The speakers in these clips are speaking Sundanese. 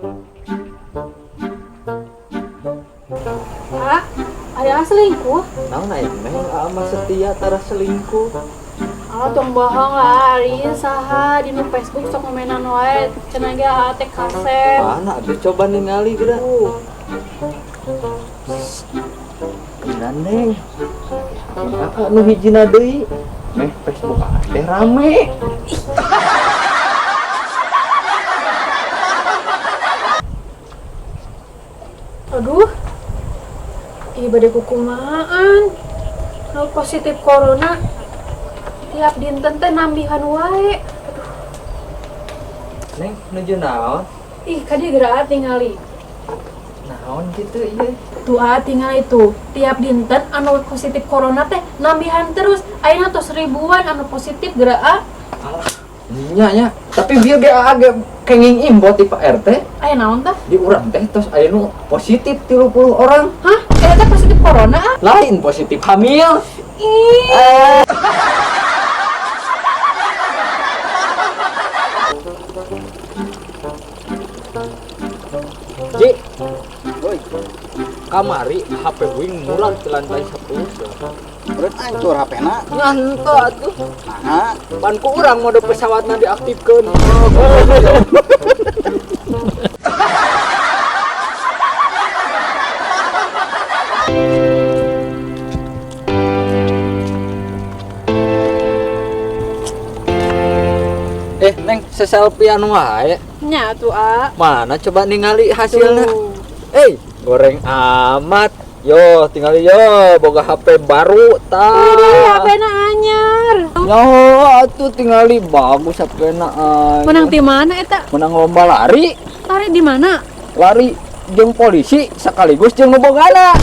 Ah, aya selingkuh? Naon aya neng ama setia tara selingkuh. Ah, tong bohong lah, ari saha di nu Facebook sok ngomenan wae, cenah ge aa teh kasep. Mana atuh coba ningali geura. Beneran neng. Aa nu hijina deui. Meh Facebook aa teh rame. Aduh. Ih, bade kukumaan. Nu positif corona tiap dinten teh nambihan wae. Aduh. Neng, nuju naon? Ih, kadi geura tingali. Naon gitu ieu? Tuh aa tingali tuh, tiap dinten anu positif corona teh nambihan terus. Ayeuna tos ribuan anu positif geura aa. Alah, nya nya. Tapi bieu ge aa ge kenging imbo ti Pak RT. Aya naon tah? Di urang teh tos aya nu positif 30 orang. Hah? Eta teh positif corona ah? Lain positif hamil. Ih. Ji, woi, kamari HP wing murah di lantai 10. Berat hancur H P-na. Nganto atuh. Nah, pan ku urang mode pesawatna diaktifkeun. Neng, seselfie-an wae. Nya atuh, A. Mana coba ningali hasilnya? Goreng amat. Yo, tingali yo, boga HP baru tah. Widih, H P-na anyar. Yo, atuh tingali bagus H P-na anyar. Menang di mana eta? Menang lomba lari. Lari di mana? Lari jeung polisi sekaligus jeung nu bogana.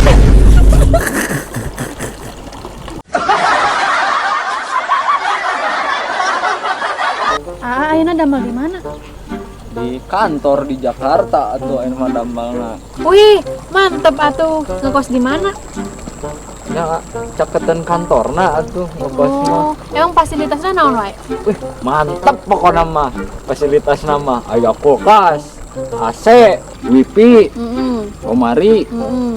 Ah, ayeuna damel di mana? Di kantor di Jakarta atuh ayeuna mah damelna. Wih, mantep atuh. Ngekos di mana? Ya, caketan kantorna atuh ngekos mah. Oh, emang fasilitasnya naon wae? Wih, mantep pokona mah. Fasilitasna mah aya kulkas, AC, wifi, lemari,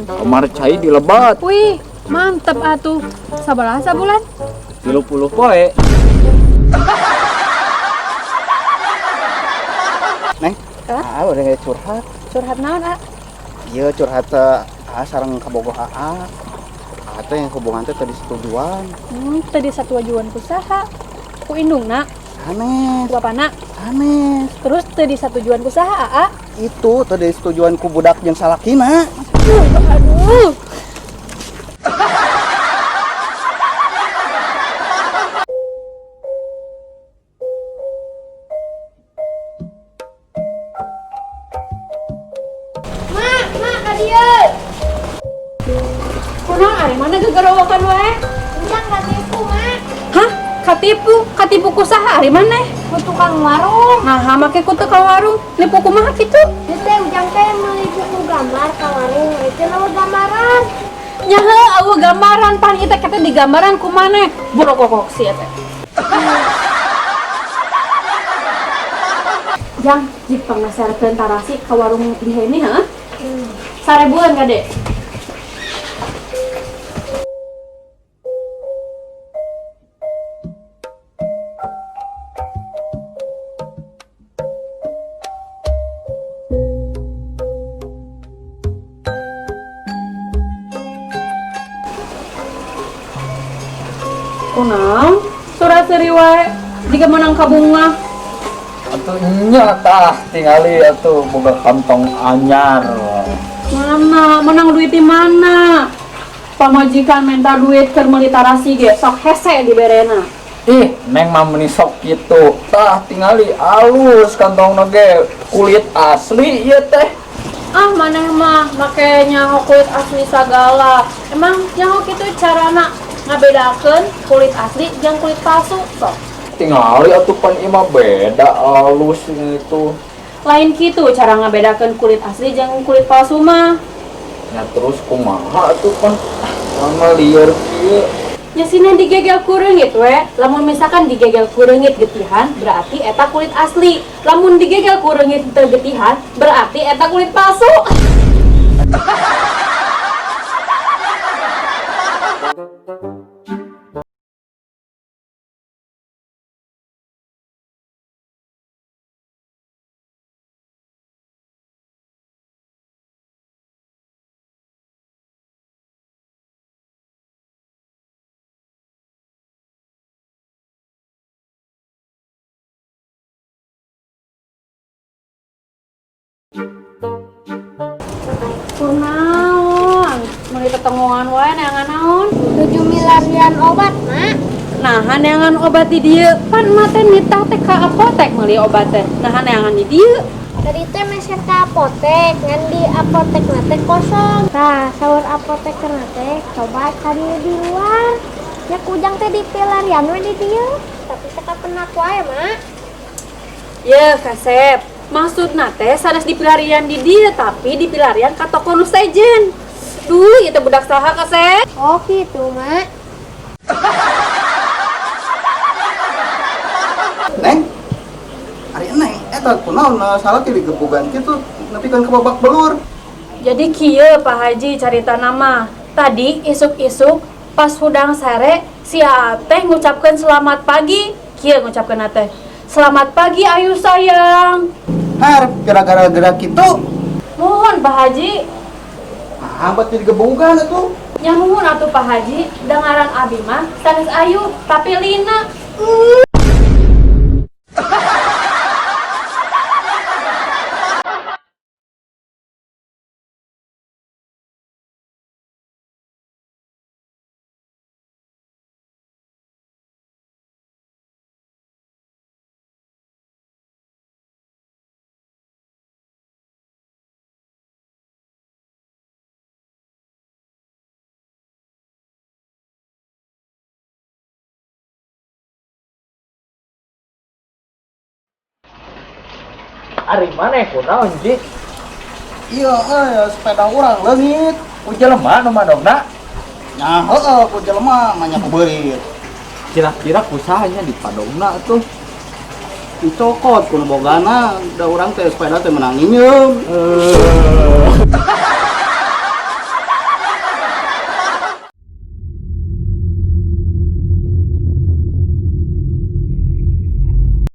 kamar cai dilebat. Wih, mantep atuh. Sabaraha sabulan? 30 poe. Neng, Hah? ah, udah nggak curhat. Curhat naon, ah? Iya, curhat teh, ah, sareng kabogoh aa. Aa teh yang hubungan teh tadi setujuan. Tadi satujuan ku saha? Ku indungna? Sanes. Ku bapana? Sanes. Terus tadi satujuan ku saha, aa? Itu tadi setujuan ku budak jeung salakina. Aduh, aduh. Mak, mak, ka dieu. Kunaon ari mana gegerawakan wae? Ujang katipu, Mak. Hah? Katipu? Katipu ku saha ari maneh? Ku tukang warung. Nah, make ku teu ka warung. Nipu kumaha kitu? Ieu teh ujang teh meuli buku gambar ka warung. Itu eueuh gambaran. Nya heuh, eueuh gambaran pan ieu teh kete di gambaran ku maneh. Borokokok sia teh. Jang, jik pangaserkeun tarasi ka warung di heni heuh? Sarebuan kade. Kunaon? Surat seuri wae jika menang kabunga. Atuh nya tah tingali atuh boga kantong anyar. Mana? Menang duit di mana? Pamajikan minta duit keur meuli tarasi ge sok hese diberena. Ih, neng mah meuni sok kitu. Tah tingali alus kantongna ge kulit asli ieu teh. Ah, maneh mah make nyaho kulit asli sagala. Emang nyaho kitu carana ngabedakeun kulit asli jeung kulit palsu sok. Tingali atuh pan ieu mah beda alus itu. Lain kitu cara ngabedakeun kulit asli jeung kulit palsu mah. Ya terus kumaha atuh pan? Mama lieur kieu. Nya sina digegel ku reungit we. Lamun misalkan digegel ku reungit getihan, berarti eta kulit asli. Lamun digegel ku reungit teu getihan, berarti eta kulit palsu. Kunaon? Meuli tetengoan wae neangan naon? Nuju milarian obat, Mak. Nah, neangan obat di dieu. Pan emak teh nitah teh ka apotek meuli obat teh. Nah, neangan di dieu. Tadi teh meser ka apotek, ngan di apotek na teh kosong. Tah, saur apoteker na teh coba cari di luar. Ya ku ujang teh di pilarian we di dieu. Tapi teh kapenak wae, Mak. Ye, kasep. Maksudna teh sanes dipilarian di dieu, tapi dipilarian ka toko nu sejen. Duh, ieu teh budak saha kasep? Oh gitu, Mak. Neng, ari neng, eta kunaon salah ti digebugan kitu nepikeun ka babak belur. Jadi kieu Pak Haji carita nama. Tadi isuk-isuk pas hudang sare si Aa teh ngucapkeun selamat pagi. Kieu ngucapkeun teh. Selamat pagi ayu sayang. Har gara-gara gerak kitu, Muhun Pak Haji. ah bat digebugan atuh. Nya muhun atuh Pak Haji, dengaran abi mah sanes Ayu tapi Lina. Ari maneh kunaon, Ji? Iya, sepeda urang leungit. Ku jelema nu mandogna? Nah, heeh, ku jelema mah ku beurit. Kira-kira ku saha nya di padongna tuh? Dicokot ku nu bogana, da urang teh sepeda teh meunang nginyeum. Eh.